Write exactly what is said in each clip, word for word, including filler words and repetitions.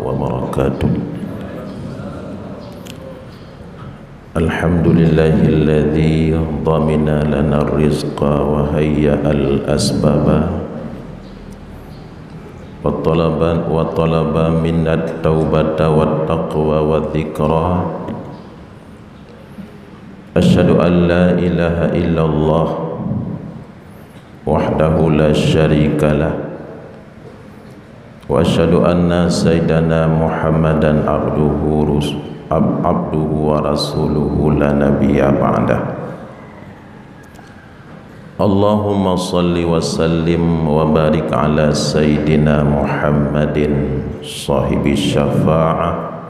Wabarakatuh. Alhamdulillahilladzi dhamina lana rizqa wa hayya'al asbaba wa talaba, wa talaba minat taubata wa taqwa wa dzikra. Asyhadu an la ilaha illallah wahdahu la syarikalah. Wa asyhadu anna sayyidana Muhammadan abduhu rus-, ab-, abduhu wa rasuluhu la nabiyya ba'dah. Allahumma shalli wa sallim wa barik ala sayyidina Muhammadin sahibi syafa'ah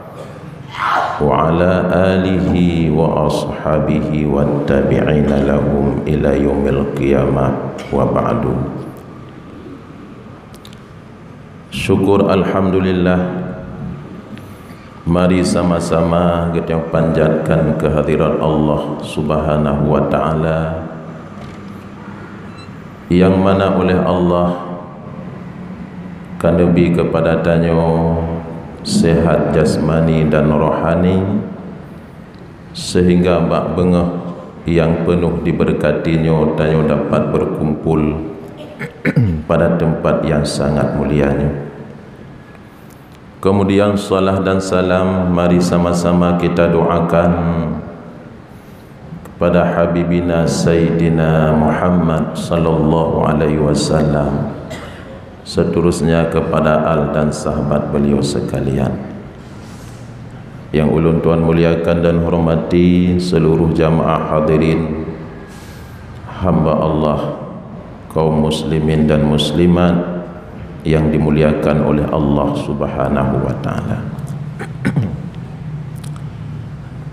wa ala alihi wa ashabihi wa tabi'ina lahum ila yaumil qiyamah, wa ba'du. Syukur alhamdulillah. Mari sama-sama geutanyoe panjatkan kehadirat Allah Subhanahu wa Ta'ala, yang mana oleh Allah ka neubri kepada tanyoe sehat jasmani dan rohani, sehingga bak beungoh nyang peunoh dibeureukatinyoe tanyoe dapat berkumpul pada tempat yang sangat mulia nyoe. Kemudian salah dan salam mari sama-sama kita doakan kepada Habibina Sayyidina Muhammad sallallahu alaihi wasallam, seterusnya kepada al dan sahabat beliau sekalian. Yang ulôn tuan muliakan dan hormati seluruh jamaah hadirin, hamba Allah, kaum muslimin dan muslimat yang dimuliakan oleh Allah Subhanahu wa Ta'ala.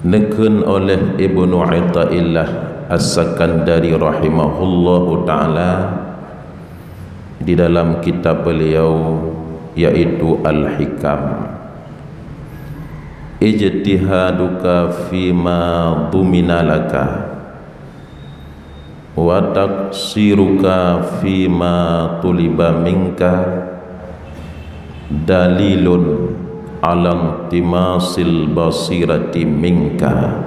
Neukheun oleh Ibnu Athaillah As-Sakandari rahimahullahu ta'ala di dalam kitab beliau, yaitu Al-Hikam, "Ijtihaduka fima dhumina laka, wa taqsiruka fima tuliba minka, dalilun ala iltimasil basirati minka."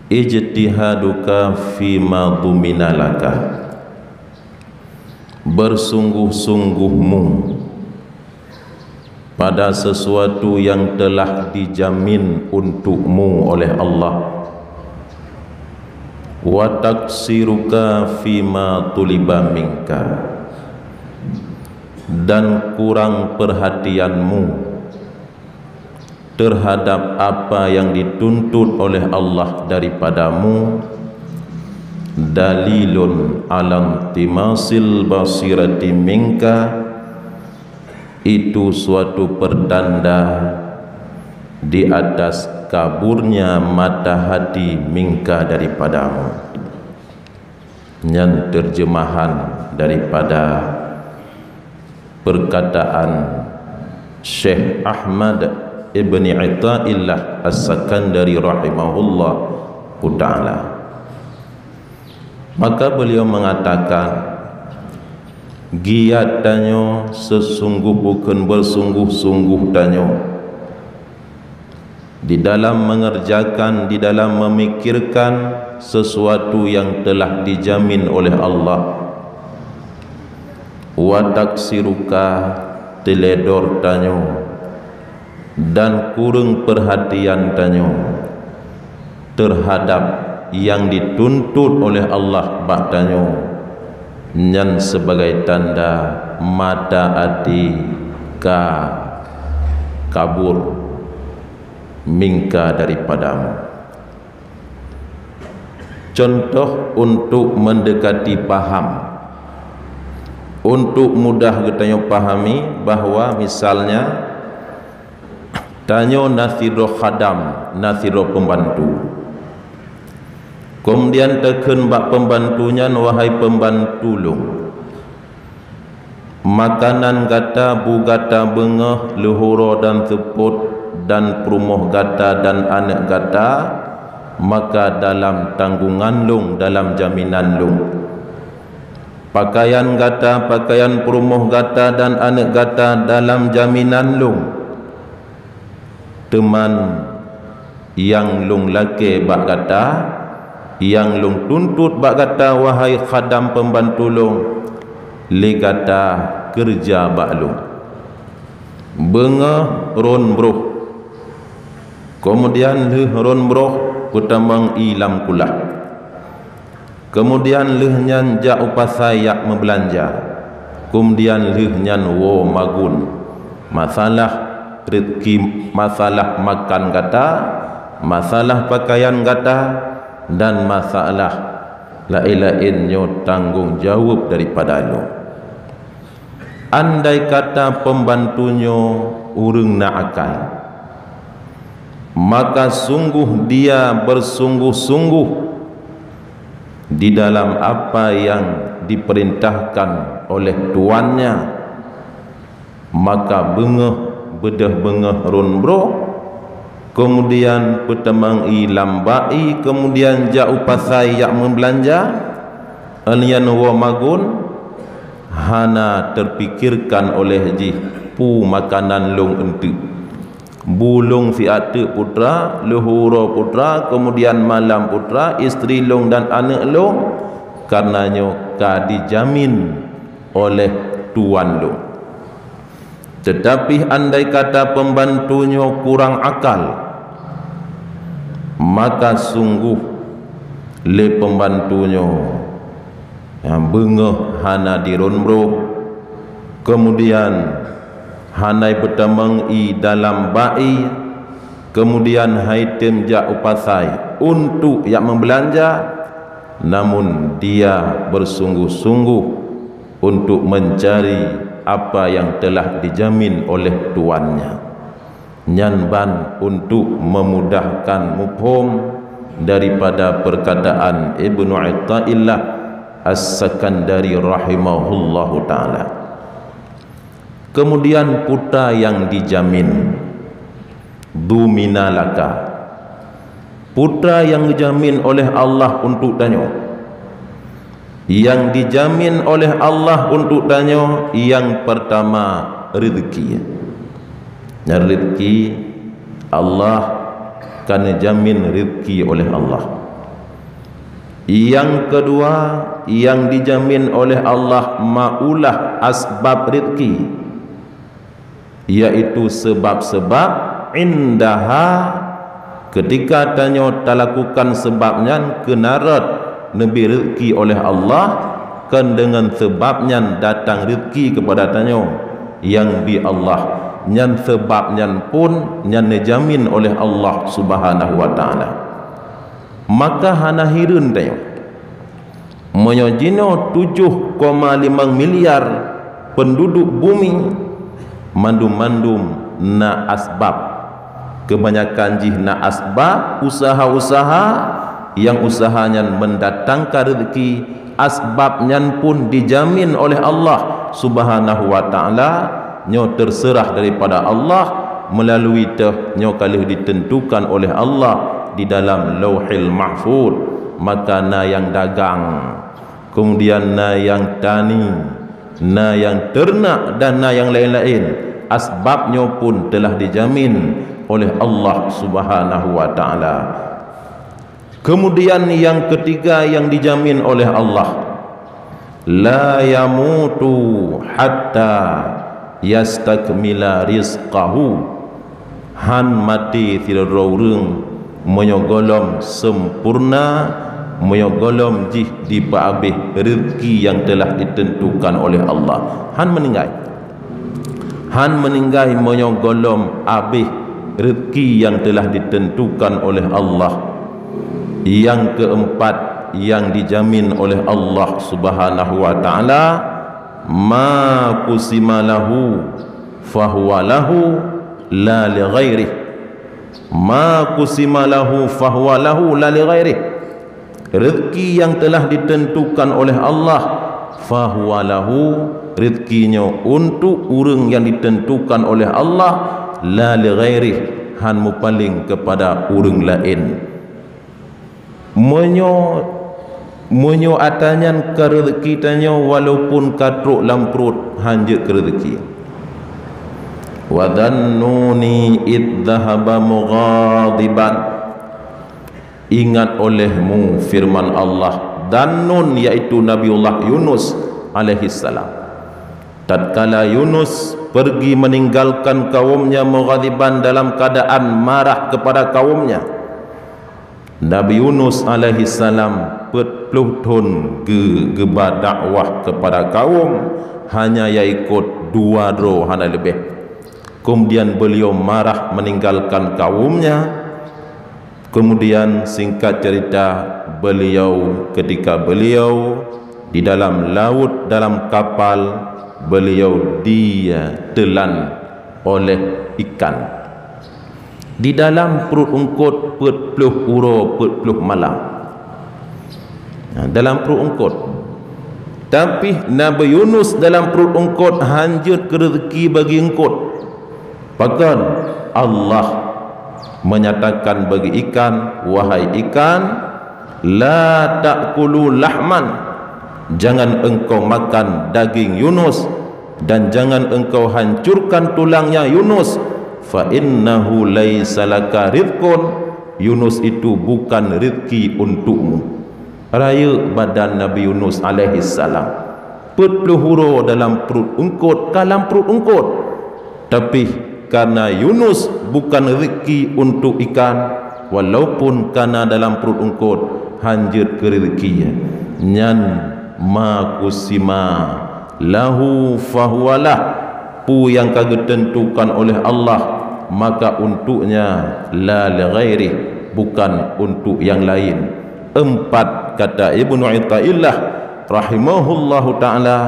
Ijtihaduka fima dhumina laka, bersungguh-sungguhmu pada sesuatu yang telah dijamin untukmu oleh Allah. Wa taqsiruka fima tuliba minka, dan kurang perhatianmu terhadap apa yang dituntut oleh Allah daripadamu, dalilun ala iltimasil basirati minka, itu suatu pertanda di atas kaburnya mata hati minka daripadamu. Nyan terjemahan daripada perkataan Syekh Ahmad ibni Athaillah As-Sakandari rahimahullahu ta'ala. Maka beliau mengatakan, giat tanyoe sesungguh bukon bersungguh-sungguh tanyoe di dalam mengerjakan, di dalam memikirkan sesuatu yang telah dijamin oleh Allah. Wa taqsiruka, teuledor tanyoe dan kureueng peurhatian tanyoe terhadap nyang dituntut oleh Allah bak tanyoe, nyan sibagai tanda mata até ka kabur minka daripadamu. Contoh untuk mendekati paham. Untuk mudah geutanyoe pahami bahwa misalnya tanyoe na sidroe khadam, na sidroe pembantu. Kemudian takheun bak pembantu nyan, "Wahai pembantu lôn, makanan gata, bu gata beungoh, leuhuro dan seupôt, dan peurumoh gata dan aneuëk gata, maka dalam tanggongan lôn, dalam jaminan lôn." Pakaian gata, pakaian peurumoh gata dan aneuëk gata dalam jaminan lôn. Teuma nyang lôn lakée bak gata, nyang lôn tuntot bak gata, wahai khadam pembantu lôn, lé gata keureuja bak lôn. Beungoh rhon broh. Keumudian lheueh rhon broh, peutamong ié lam kulah. Keumudian lheueh nyan jak u pasai jak meubeulanja. Keumudian lheueh nyan woe magun. Masalah reuzeki, masalah makan gata, masalah pakaian gata, dan masalah laén-laén nyoe tanggong jaweueb daripada lôn. Andai kata pembantu nyoe ureuëng na akal, maka sungguh dia bersungguh-sungguh di dalam apa yang diperintahkan oleh tuannya, maka beungoh beudôh beungoh rhon broh, keumudian peutamong ié lam ba'i, keumudian jak u pasai jak meubeulanja, nyan woe magun, hana teupikirkan oleh jih peue makanan lôn eunteuk. Bu lôn siat teuk putra, leuhô uroe putra, keumudian malam putra, istri lôn dan aneuëk lôn, kareuna nyoe ka dijamin oleh tuan lôn. Teutapi andai kata pembantu nyoe kurang akal, maka sungguh lé pembantu nyoe nyang beungoh hana dirhon broh, keumudian hana peutamong ié dalam ba'i, keumudian han tém jak u pasai untuk jak meubeulanja, namun dia bersungguh-sungguh untuk mencari apa yang telah dijamin oleh tuannya. Nyan ban untuk memudahkan muphom daripada perkataan Ibnu Athaillah As-Sakandari rahimahullahu taala. Keumudian putra nyang dijamin, dumina laka. Putra nyang geujamin oleh Allah untuk tanyoe. Nyang dijamin oleh Allah untuk tanyoe, nyang peurtama, reuzeki. Nyan reuzeki, Allah ka neujamin reuzeki oleh Allah. Nyang keudua, nyang dijamin oleh Allah maulah asbab reuzeki, yaitu seubab-seubab, indaha, keutika tanyoe talakukan seubab nyan keunan rot neubi reuzeki oleh Allah, kon deungon seubab nyan datang reuzeki keupada tanyoe nyang bi Allah, nyan seubab nyan pun nyan neujamin oleh Allah Subhanahu wa Taala. Maka hana hireuen tanyoe, meunyoe jinoe tujoh koma limong miliar penduduk bumi, mandum-mandum na asbab. Keubanyakan jih na asbab, usaha-usaha, nyang usaha nyan mendatangkan reuzeki, asbab nyan pun dijamin oleh Allah Subhanahu wa Taala. Nyoe teuseurah daripada Allah, meulalu teuh nyoe ka lheueh ditentukan oleh Allah di dalam Lauhil Mahfuz. Maka na nyang dagang, keumudian na nyang tani, na nyang teurenak, dan na nyang laén-laén. Asbab nyoe pun teulah dijamin oleh Allah Subhanahu wa Taala. Keumudian nyang keutiga nyang dijamin oleh Allah, "La yamutu hatta yastakmila rizqahu." Han maté sidroe ureuëng meunyoe gohlom sempurna, meunyoe gohlom jih jipeuabéh reuzeki nyang teulah ditentukan oleh Allah. Han meuninggai. Han meuninggai meunyoe gohlom abéh reuzeki nyang teulah ditentukan oleh Allah. Nyang keumpat nyang dijamin oleh Allah Subhanahu wa Taala, "Ma qusima lahu fahuwa lahu la li ghairih." "Ma qusima lahu fahuwa lahu la li ghairih." Reuzeki nyang teulah ditentukan oleh Allah, fahuwa lahu, reuzeki nyoe untuk ureuëng nyang ditentukan oleh Allah, la li ghairih, han mupaleng keupada ureuëng laén. Meunyoe Meunyoe ata nyan ka reuzeuki tanyoe, walaupun ka trok lam pruet, hanjeuet keu reuzeuki. Wa dhannuni idh dhahaba mughadiban. Ingat olehmu firman Allah, Dhannun, yaitu Nabiullah Yunus alaihissalam. Tatkala Yunus pergi meninggalkan kaumnya mughadiban, dalam keadaan marah kepada kaumnya, Nabi Yunus alaihissalam peuet ploh thon geu-, geuba dakwah kepada kaum, hanya ya ikot dua droe hana leubeh. Kemudian beliau marah meninggalkan kaumnya. Kemudian singkat cerita, beliau, ketika beliau di dalam laut, dalam kapal, beliau ditelan oleh ikan. Di dalam pruet eungkot peuet ploh uroe, peuet ploh malam. Nah, dalam pruet eungkot. Tapi Nabi Yunus dalam pruet eungkot hanjeuet keu reuzeuki bagi eungkot. Pakon? Allah menyatakan bagi ikan, "Wahai ikan, la ta'kulu lahman, jangan engkau makan daging Yunus, dan jangan engkau hancurkan tulangnya Yunus, fa innahu laisa laka rizqun, Yunus itu bukan rezeki untukmu." Rayeuk badan Nabi Yunus alaihissalam. Peuet ploh uroe dalam pruet eungkot, ka lam pruet eungkot. Tapi, karena Yunus bukan rezeki untuk ikan, walaupun kana dalam pruet eungkot, hanjeuet keu rezeki nyan. Ma qusima lahu fahuwalah, peue nyang ka geuteuntukan oleh Allah, maka untuknya, la li ghairih, bukan untuk yang lain. Empat, kata Ibnu Athaillah rahimahullahu ta'ala,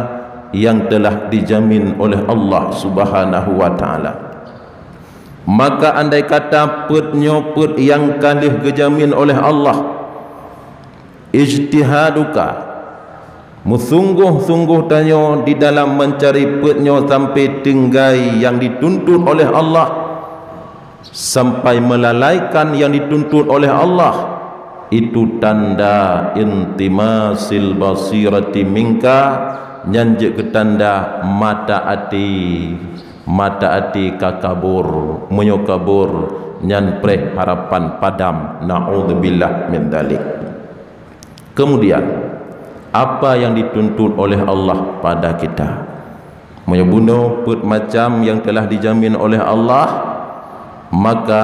yang telah dijamin oleh Allah Subhanahu wa Ta'ala. Maka andai kata peuet nyoe peuet nyang ka lheueh geujamin oleh Allah, ijtihaduka, meusunggoh-sunggoh tanyoe di dalam mencari peuet nyoe sampai tinggai nyang dituntut oleh Allah, sampai melalaikan nyang dituntut oleh Allah, itu tanda intimasil basirati minka, nyan jeuet keu tanda mata até, mata até ka kabur. Meunyoe kabur, nyan preh harapan padam. Naudzubillah min dzalik. Kemudian, apa yang dituntut oleh Allah pada kita? Meunyoe bunoe peuet macam yang telah dijamin oleh Allah, maka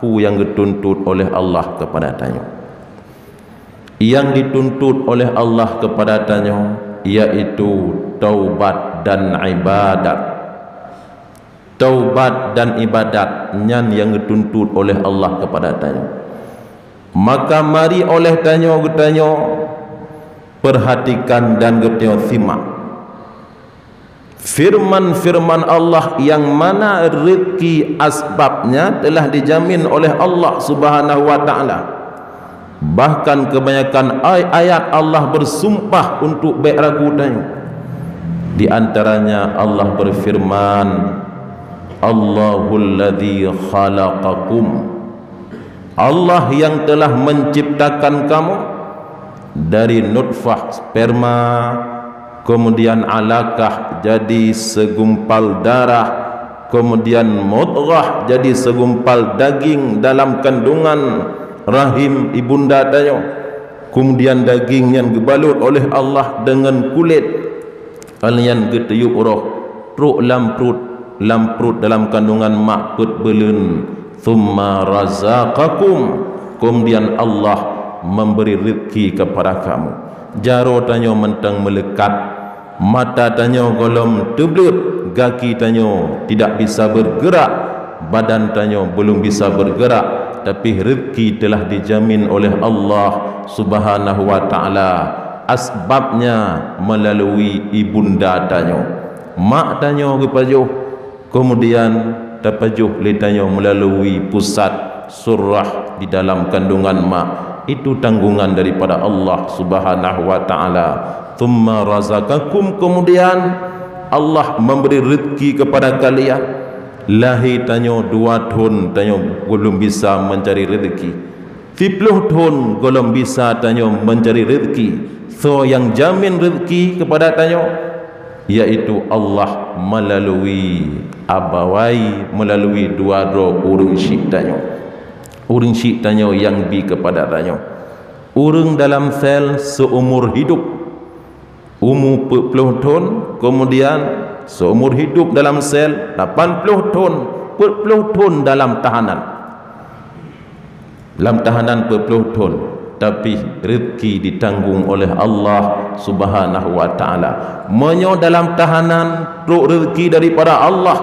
peue nyang geutuntut oleh Allah kepada tanyoe? Yang dituntut oleh Allah kepada tanyoe, yaitu taubat dan ibadat. Taubat dan ibadat, nyan nyang geutuntut oleh Allah kepada tanyoe. Maka mari oleh tanyoe geutanyoe perhatikan dan geutanyoe simak firman-firman Allah, yang mana rezeki asbabnya telah dijamin oleh Allah Subhanahu wa Ta'ala. Bahkan kebanyakan ay- ayat Allah bersumpah untuk bék ragu tanyoe. Di antaranya Allah berfirman, "Allahul ladzi khalaqakum." Allah yang telah menciptakan kamu dari nutfah sperma, kemudian alakah jadi segumpal darah, kemudian mudghah jadi segumpal daging dalam kandungan rahim ibunda tanyoe. Kemudian daging nyan geubalot oleh Allah deungon kulét, nyan geutiyueb roh, trok lam pruet, lam pruet dalam kandungan mak peuet buleuen. Tsumma razaqakum, kemudian Allah memberi rezeki kepada kamu. Jaroe tanyoe mantong meuleukat, mata tanyoe gohlom teubleuet, gaki tanyoe tidak bisa bergerak, badan tanyoe belum bisa bergerak, tapi rezeki telah dijamin oleh Allah Subhanahu wa Ta'ala. Asbabnya melalui ibunda tanyoe. Mak tanyoe geupajoh, kemudian tapajoh lé tanyoe melalui pusat surah di dalam kandungan mak. Itu tanggungan daripada Allah Subhanahu wa Ta'ala. Tsumma razaqakum, kemudian Allah memberi rezeki kepada kalian. Lahé tanyoe dua thon, tanyoe belum bisa mencari rezeki. Siploh thon gohlom bisa tanyoe mencari rezeki. Soe nyang jamin rezeki kepada tanyoe? Yaitu Allah melalui abawai, melalui dua droe ureuëng syik tanyoe. Ureuëng syik tanyoe nyang bi kepada tanyoe. Ureuëng dalam sel seumur hidup. Umu peuet ploh thon, kemudian seumur hidup dalam sel lapan ploh thon, peuet ploh thon dalam tahanan. Lam tahanan peuet ploh thon, tapi rezeki ditanggung oleh Allah Subhanahu wa Ta'ala. Meunyoe dalam tahanan trok rezeki daripada Allah,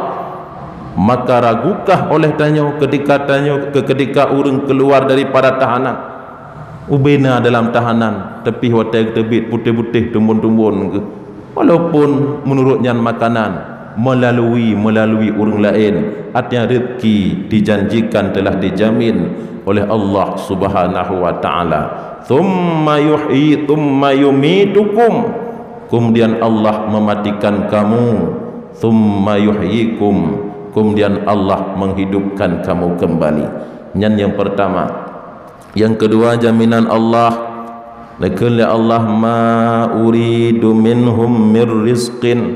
maka ragukah oleh tanyoe ketika tanyoe, ke-, ketika ureuëng keluar daripada tahanan? Ubena dalam tahanan, tapi watée geuteubiet putéh-putéh tumbon-tumbon geuh. Walaupun meunurot nyan makanan, melalui, melalui ureuëng laén, artinya rezeki dijanjikan telah dijamin oleh Allah Subhanahu wa Ta'ala. "Tsumma yuhyi, tsumma yumitukum." Kemudian Allah mematikan kamu. "Tsumma yuhyikum." Kemudian Allah menghidupkan kamu kembali. Nyan yang pertama. Yang kedua, jaminan Allah. Neukheun lé Allah, "Ma uridu minhum mir rizqin."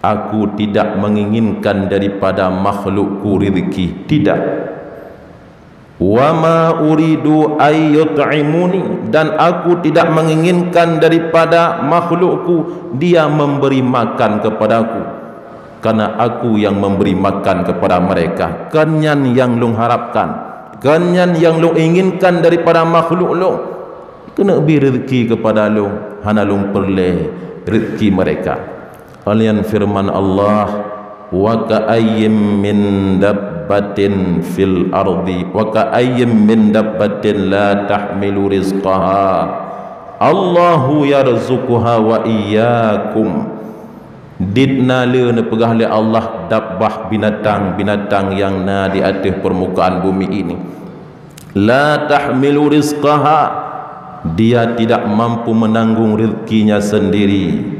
Aku tidak menginginkan daripada makhlukku rezeki. Tidak. "Wa ma uridu ay yut'imuni." Dan aku tidak menginginkan daripada makhlukku dia memberi makan kepadaku. Karena aku yang memberi makan kepada mereka. Kon nyan nyang lôn harapkan. Kon nyan nyang lôn inginkan daripada makhluk lôn. Keuneuk bi rezeki kepada lôn, hana lôn peureulée rezeki mereka. Alian firman Allah, "Wa ka'ayyim min dabbatin fil ardi, wa ka'ayyim min dabbatin la tahmilu rizqaha. Allahu yarzuquha wa iyyakum." Dit na le neupeugah lé Allah dabbah binatang-binatang nyang na di ateueh peurmukaan bumi ini. La tahmilu rizqaha, dia tidak mampu menanggung rezekinya sendiri.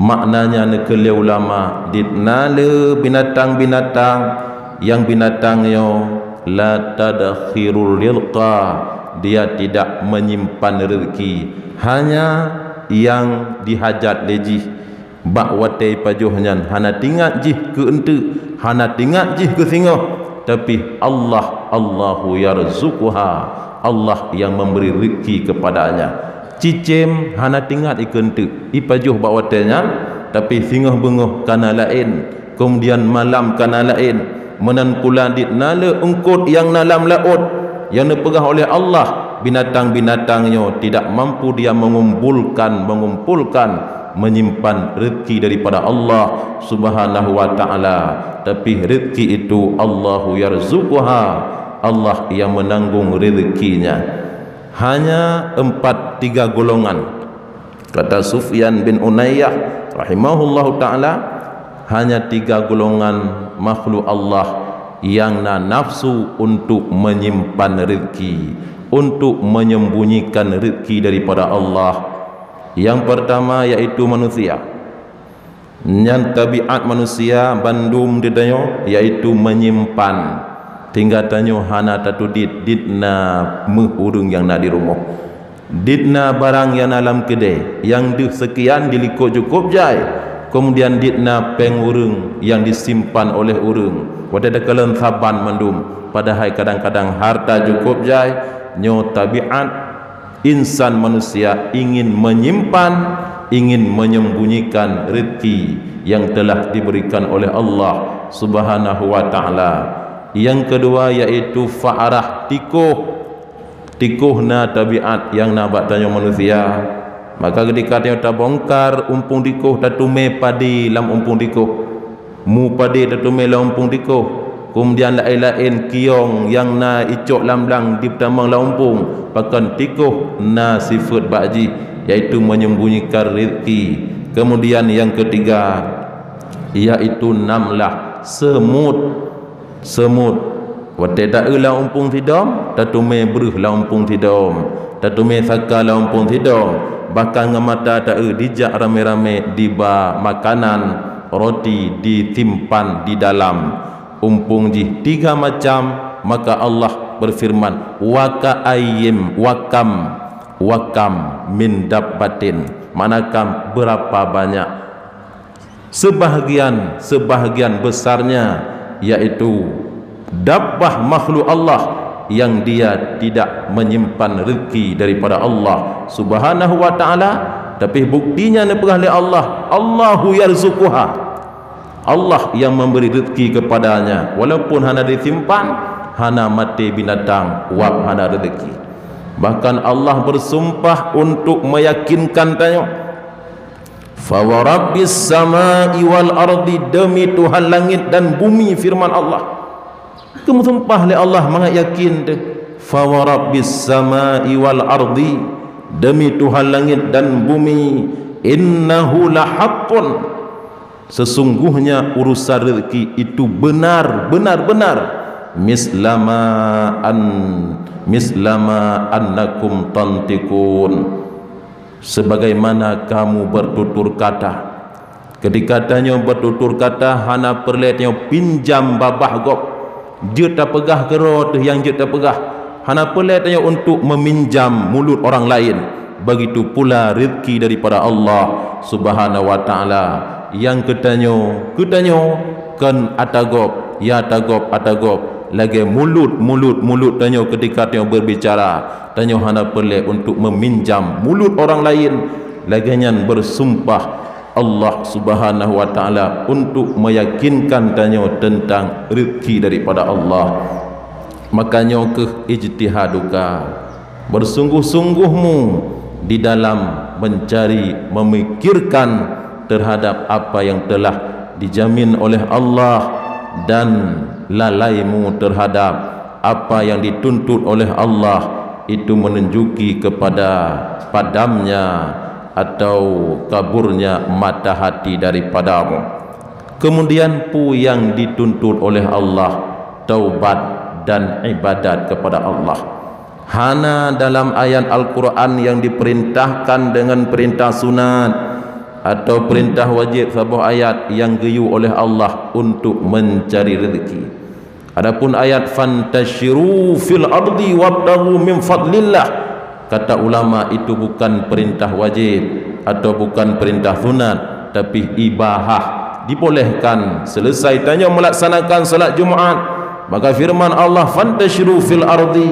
Maknanya neukheun lé ulama, dit na le binatang-binatang nyang binatang nyoe la tadkhirur rizqa, dia tidak menyimpan rezeki, hanya nyang dihajat lé jih. Bak watée pajoh nyan hana tingat jih keu eunteuk, hana tingat jih keu singoh, tapi Allah, Allahu yarzuquha, Allah yang memberi rezeki kepadanya. Cicém hana tingat i keu eunteuk, ipajoh bak watée nyan, tapi singoh beungoh kana laén, kemudian malam kana laén. Meunan pula dit na le eungkot nyang na lam laôt, nyang neupeugah oleh Allah, binatang-binatang nyoe tidak mampu dia mengumpulkan, mengumpulkan, menyimpan rezeki daripada Allah Subhanahu wa Ta'ala. Tapi rezeki itu Allahu yarzuquha, Allah yang menanggung rezekinya. Hanya empat, tiga golongan. Kata Sufyan bin Unayyah rahimahullahu ta'ala, hanya tiga golongan makhluk Allah yang na nafsu untuk menyimpan rezeki, untuk menyembunyikan rezeki daripada Allah. Yang pertama yaitu manusia. Nyan tabiat manusia bandum di tanyoe, yaitu menyimpan. Tinggai tanyoe hana tatudit, dit na méuh ureuëng nyang na di rumoh. Dit na barang nyang na lam keudée, nyang deuh seukian dilikot jukôb jai. Keumudian dit na péng ureuëng nyang disimpan oleh ureuëng. Watée takalon saban mandum, padahai kadang-kadang harta jukôb jai, nyoe tabiat insan manusia ingin menyimpan, ingin menyembunyikan rezeki yang telah diberikan oleh Allah Subhanahu wa Ta'ala. Yang kedua yaitu fa'arah, tikoh. Tikoh na tabiat nyang na bak tanyoe manusia. Maka keudika tanyoe tabongkar umpung tikoh, tateumé padé lam umpung tikoh. Mu padé tateumé lam umpung tikoh. Keumudian laén-laén kiyong nyang na icok lam blang dipeutamong lam umpung, pakon tikoh na sifeuet bak jih, yaitu menyembunyikan rezeki. Keumudian nyang keutiga, yaitu namlah, seumut. Seumut. Watée ta-eu lam umpung sidom, tateumé breuh lam umpung sidom, tateumé saka lam umpung sidom, bahkan ngon mata ta-eu dijak ramé-ramé diba makanan, roti disimpan di dalam umpung jih tiga macam, maka Allah berfirman, "Wa ka'ayyim, wa kam, wa kam min dabbatin." Makna kam, berapa banyak. Sebahagian, sebahagian besarnya, yaitu dabbah makhluk Allah yang dia tidak menyimpan rezeki daripada Allah Subhanahu wa Ta'ala, tapi buktinya neupeugah lé Allah, "Allahu yarzuquha." Allah yang memberi rezeki kepadanya, walaupun hana disimpan, hana maté binatang, wab hana rezeki. Bahkan Allah bersumpah untuk meyakinkan tanyoe, "Fa wa rabbis samai wal ardi," demi Tuhan langit dan bumi, firman Allah. Geumeusumpah lé Allah mangat yakin teuh, "Fa wa rabbis samai wal ardi," demi Tuhan langit dan bumi, "innahu lahaqqun," sesungguhnya urusan rezeki itu benar, benar, benar, "mislama an, mislama annakum tantiqun," sebagaimana kamu bertutur kata. Ketika tanyoe bertutur kata, hana peureulée tanyoe pinjam babah gob. Jeuet tapeugah keudroe teuh nyang jeuet tapeugah. Hana peureulée tanyoe untuk meminjam mulut orang lain. Begitu pula rezeki daripada Allah Subhanahu wa Ta'ala. Nyang keu tanyoe, keu tanyoe, kon ata gob, ya ata gob, ata gob. Lagée mulut, mulut, mulut tanyoe ketika tanyoe berbicara, tanyoe hana peureulée untuk meminjam mulut orang lain. Lagée nyan bersumpah Allah Subhanahu wa Ta'ala untuk meyakinkan tanyoe tentang rezeki daripada Allah. Maka nyoe kheueh ijtihaduka, bersungguh-sungguhmu di dalam mencari, memikirkan terhadap apa yang telah dijamin oleh Allah, dan lalaimu terhadap apa yang dituntut oleh Allah, itu menunjuki kepada padamnya atau kaburnya mata hati daripadamu. Kemudian, peue nyang dituntut oleh Allah? Taubat dan ibadat kepada Allah. Hana dalam ayat Al-Quran yang diperintahkan dengan perintah sunat atau perintah wajib saboh ayat yang geuyue oleh Allah untuk mencari rezeki. Adapun ayat, "Fantashiru fil ardi wabtaghu min fadlillah," kata ulama, itu bukan perintah wajib atau bukan perintah sunat, tapi ibahah, dibolehkan. Selesai tanyoe melaksanakan salat Jumat, maka firman Allah, "Fantashiru fil ardi,"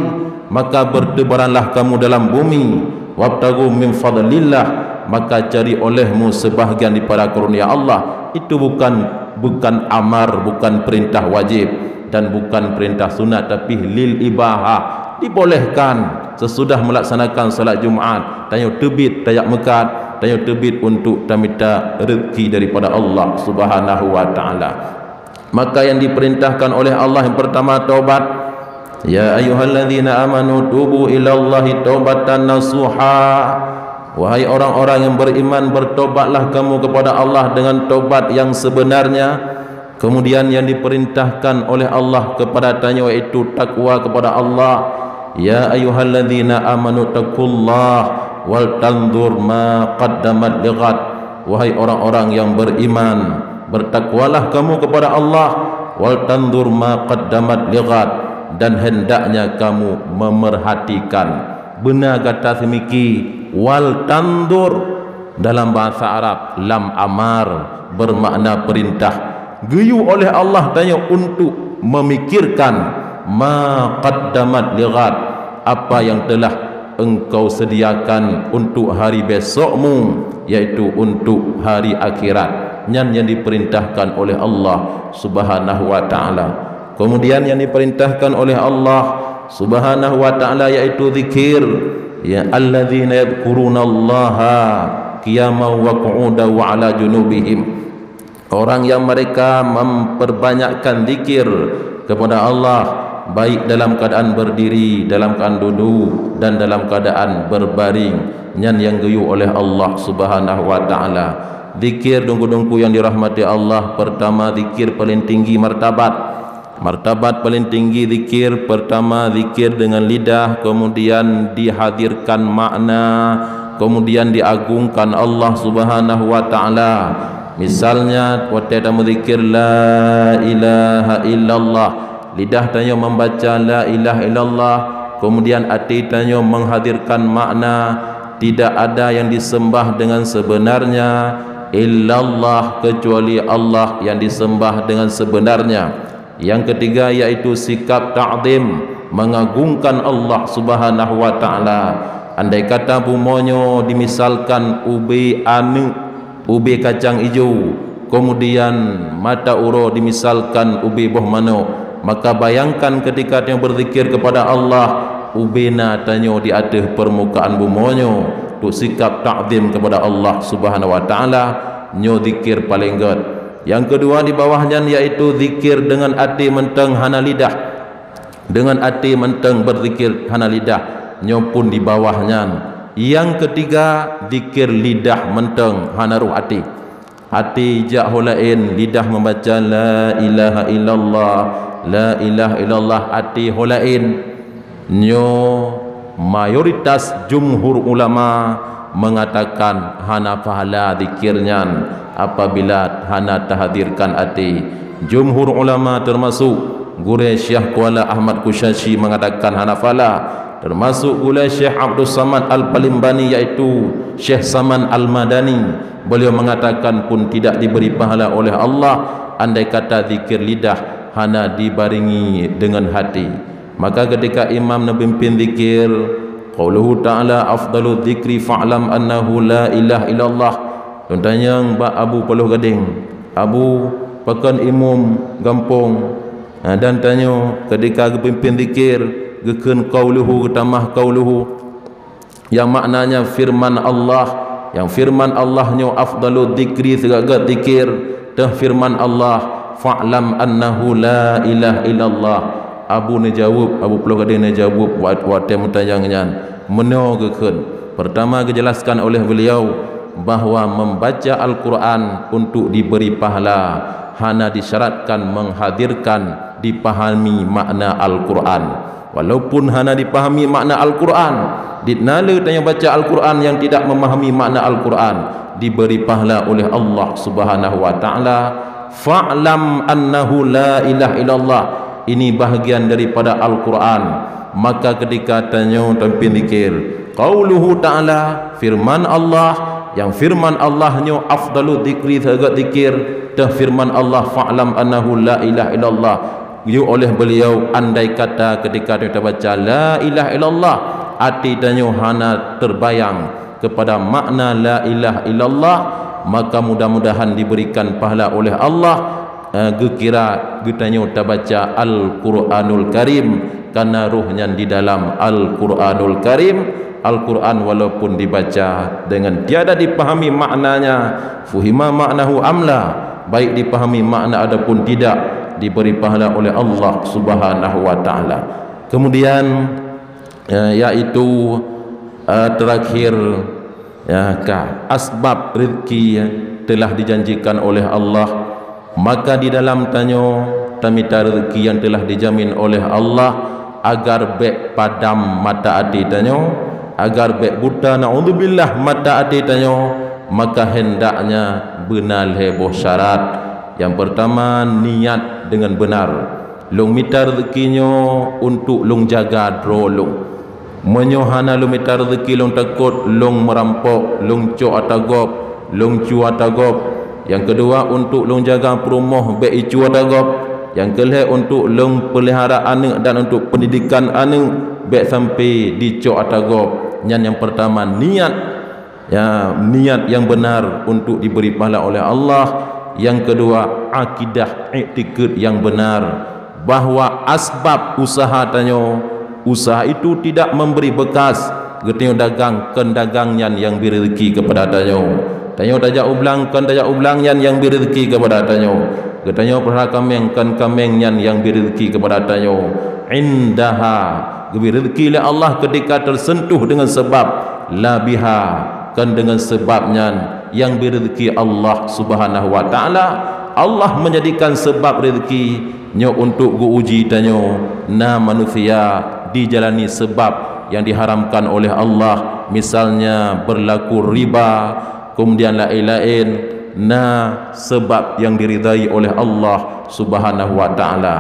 maka bertebaranlah kamu dalam bumi, "wabtaghu min fadlillah," maka cari olehmu sebahagian daripada karunia Allah. Itu bukan, bukan amar, bukan perintah wajib, dan bukan perintah sunat, tapi lil ibahah, dibolehkan. Sesudah melaksanakan salat Jumat, tanyoe teubiet tajak meukat, tanyoe teubiet untuk tamita rezeki daripada Allah Subhanahu wa Ta'ala. Maka yang diperintahkan oleh Allah yang pertama taubat. "Ya ayyuhalladzina amanu tubu ilallahi taubatan nasuha." Wahai orang-orang yang beriman, bertobatlah kamu kepada Allah dengan tobat yang sebenarnya. Kemudian yang diperintahkan oleh Allah kepada tanyoe yaitu takwa kepada Allah. "Ya ayyuhalladzina amanu taqullaha wal tanzur ma qaddamat lighad." Wahai orang-orang yang beriman, bertakwalah kamu kepada Allah, "wal tanzur ma qaddamat lighad," dan hendaknya kamu memerhatikan. Beuna gata seumiki, "wal tanzur," dalam bahasa Arab, lam amar, bermakna perintah. Geuyue oleh Allah tanyoe untuk memikirkan, "ma qaddamat lighad," apa yang telah engkau sediakan untuk hari besokmu, yaitu untuk hari akhirat. Nyan yang diperintahkan oleh Allah Subhanahu wa Ta'ala. Kemudian yang diperintahkan oleh Allah Subhanahu wa Ta'ala yaitu zikir. Ya, "alladzina yadhkurunallaha qiyaman wa qu'udan wa 'ala junubihim." Orang yang mereka memperbanyakkan zikir kepada Allah, baik dalam keadaan berdiri, dalam keadaan duduk, dan dalam keadaan berbaring, nyan yang geuyue oleh Allah Subhanahu wa Ta'ala. Zikir, teungku-teungku yang dirahmati Allah, pertama, zikir paling tinggi martabat. Martabat paling tinggi zikir, pertama zikir dengan lidah, kemudian dihadirkan makna, kemudian diagungkan Allah Subhanahu wa Ta'ala. Misalnya, watée tameuzikir, "La ilaha illallah," Lidah tanyoe membaca la ilaha illallah, kemudian até tanyoe menghadirkan makna tidak ada yang disembah dengan sebenarnya illallah, kecuali Allah yang disembah dengan sebenarnya. Yang ketiga yaitu sikap ta'zim, mengagungkan Allah Subhanahu wa taala. Andai kata bumoe nyoe dimisalkan ubé aneuk ubé kacang ijo, kemudian mata uroe dimisalkan ubé boh manok, maka bayangkan ketika tanyoe berzikir kepada Allah, ubé na tanyoe di ateueh permukaan bumoe nyoe untuk sikap takzim kepada Allah Subhanahu wa taala, nyoe zikir paleng gét. Yang kedua di bawah nyan yaitu zikir dengan até mantong hana lidah. Dengan até mantong berzikir hana lidah, nyoe pun di bawah nyan. Yang ketiga, zikir lidah mantong hana roh até. Até jak ho laén, lidah membaca la ilaha illallah, la ilaha illallah, até ho laén. Nyoe mayoritas jumhur ulama mengatakan hana pahala zikir nyan apabila hana tahadirkan até. Jumhur ulama termasuk gurée Syekh Kuala Ahmad Kusyashi mengatakan hana pahala, termasuk gurée Syekh Abdus Samad Al-Palimbani yaitu Syekh Saman Al-Madani. Beliau mengatakan pun tidak diberi pahala oleh Allah andai kata zikir lidah hana dibarengi dengan hati. Maka ketika imam neupimpin zikir, qauluhu ta'ala afdalu dzikri fa'lam annahu la ilaha illallah. Lôn tanyong bak Abu Paloh Gadeng, "Abu, pakon imum gampông?" Ha, dan tanyoe ketika geupimpin zikir, geukheun qauluhu geutamah qauluhu. Yang maknanya firman Allah, yang firman Allah nyoe afdalu dzikri, sigaga zikir, teuh firman Allah, "Fa'lam annahu la ilaha illallah." Abu neujaweueb, Abu Paloh Gadeng neujaweueb wat-, watée meutanyong nyan, meunoe geukheun. Pertama geujelaskan oleh beliau bahwa membaca Al-Quran untuk diberi pahala hana disyaratkan menghadirkan dipahami makna Al-Quran. Walaupun hana dipahami makna Al-Quran, di na le tanyoe baca Al-Quran yang tidak memahami makna Al-Quran, diberi pahala oleh Allah Subhanahu wa taala. "Fa'lam annahu la ilaha illallah." Ini bahagian daripada Al-Quran. Maka ketika tanyoe tapimpin zikir, qauluhu ta'ala, firman Allah, yang firman Allah nyoe afdalu dzikri, sigaga zikir, teuh firman Allah, "Fa'lam annahu la ilaha illallah." Geuyue oleh beliau, andai kata ketika tanyoe tabaca la ilaha illallah, até tanyoe hana terbayang kepada makna la ilaha illallah, maka mudah-mudahan diberikan pahala oleh Allah, eh, geukira geutanyoe tabaca Al-Quranul Karim, karena roh nyan di dalam Al-Quranul Karim. Al-Quran walaupun dibaca dengan tiada dipahami maknanya, fuhima ma'nahu amla, baik dipahami makna ataupun tidak, diberi pahala oleh Allah Subhanahu wa taala. Kemudian, eh, yaitu, eh, terakhir, ya, ka, asbab rezeki telah dijanjikan oleh Allah. Maka di dalam tanyoe tamita rezeki yang telah dijamin oleh Allah agar bék padam mata até tanyoe, agar bék buta, naudzubillah, mata até tanyoe, maka hendaknya beuna lhée boh syarat. Yang pertama, niat dengan benar. Lôn mita rezeki nyoe untuk lôn jaga droe lôn. Meunyoe hana lôn mita rezeki, lôn takot lôn meurampok, lôn cok ata gob, lôn cue ata gob. Nyang keudua, untuk lôn jaga peurumoh bék icue ata gob. Nyang keulhée, untuk lôn peulihara aneuëk dan untuk peundidikan aneuëk bék sampai dicok ata gob. Nyan nyang peurtama, niat. Ya, niat yang benar untuk diberi pahala oleh Allah. Yang kedua, akidah, iktikad yang benar, bahwa asbab usaha tanyoe, usaha itu tidak memberi bekas. Geutanyoe dagang, kon dagang nyan nyang bri rezeki kepada tanyoe. Tanyoe tajak u blang, kon tajak u blang nyan nyang bri rezeki kepada tanyoe. Geutanyoe peulihara kaméng, kon kaméng nyan nyang bri rezeki kepada tanyoe. Indaha, geubri rezeki lé Allah ketika tersentuh dengan sebab, la biha, kon dengan sebab nyan nyang bri rezeki Allah Subhanahu wa taala. Allah menjadikan sebab rezeki nyoe untuk geu-uji tanyoe, na manusia dijalani sebab yang diharamkan oleh Allah, misalnya berlaku riba, kemudian laén-laén, na sebab yang diridai oleh Allah Subhanahu wa taala.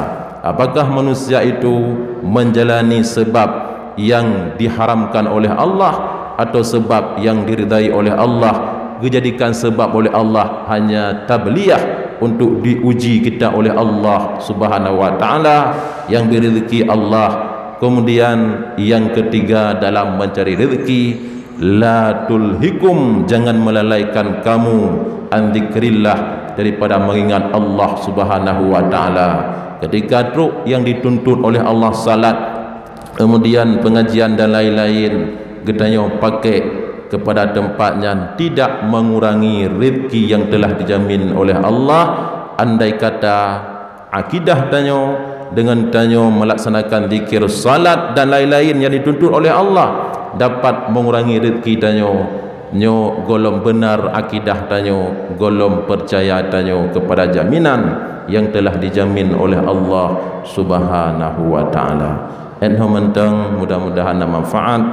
Apakah manusia itu menjalani sebab yang diharamkan oleh Allah atau sebab yang diridai oleh Allah, dijadikan sebab oleh Allah hanya tabliyah untuk diuji kita oleh Allah Subhanahu wa Ta'ala, yang beri rezeki Allah. Kemudian yang ketiga dalam mencari rezeki, la tulhikum, jangan melalaikan kamu, an dzikrillah, daripada mengingat Allah Subhanahu wa Ta'ala. Ketika trok yang dituntut oleh Allah, salat, kemudian pengajian dan lain-lain, geutanyoe pakai kepada tempat nyan, tidak mengurangi rezeki yang telah dijamin oleh Allah. Andai kata akidah tanyoe, dengan tanyoe melaksanakan zikir, salat dan lain-lain yang dituntut oleh Allah, dapat mengurangi rezeki tanyoe, nyoe gohlom benar akidah tanyoe, gohlom percaya tanyoe kepada jaminan yang telah dijamin oleh Allah Subhanahu wa Ta'ala. Enho mantong, mudah-mudahan na manfaat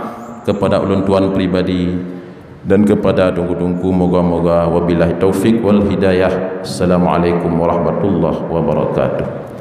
kepada ulôn tuan pribadi dan kepada teungku-teungku. Moga-moga. Wabillahi taufik wal hidayah. Assalamualaikum warahmatullahi wabarakatuh.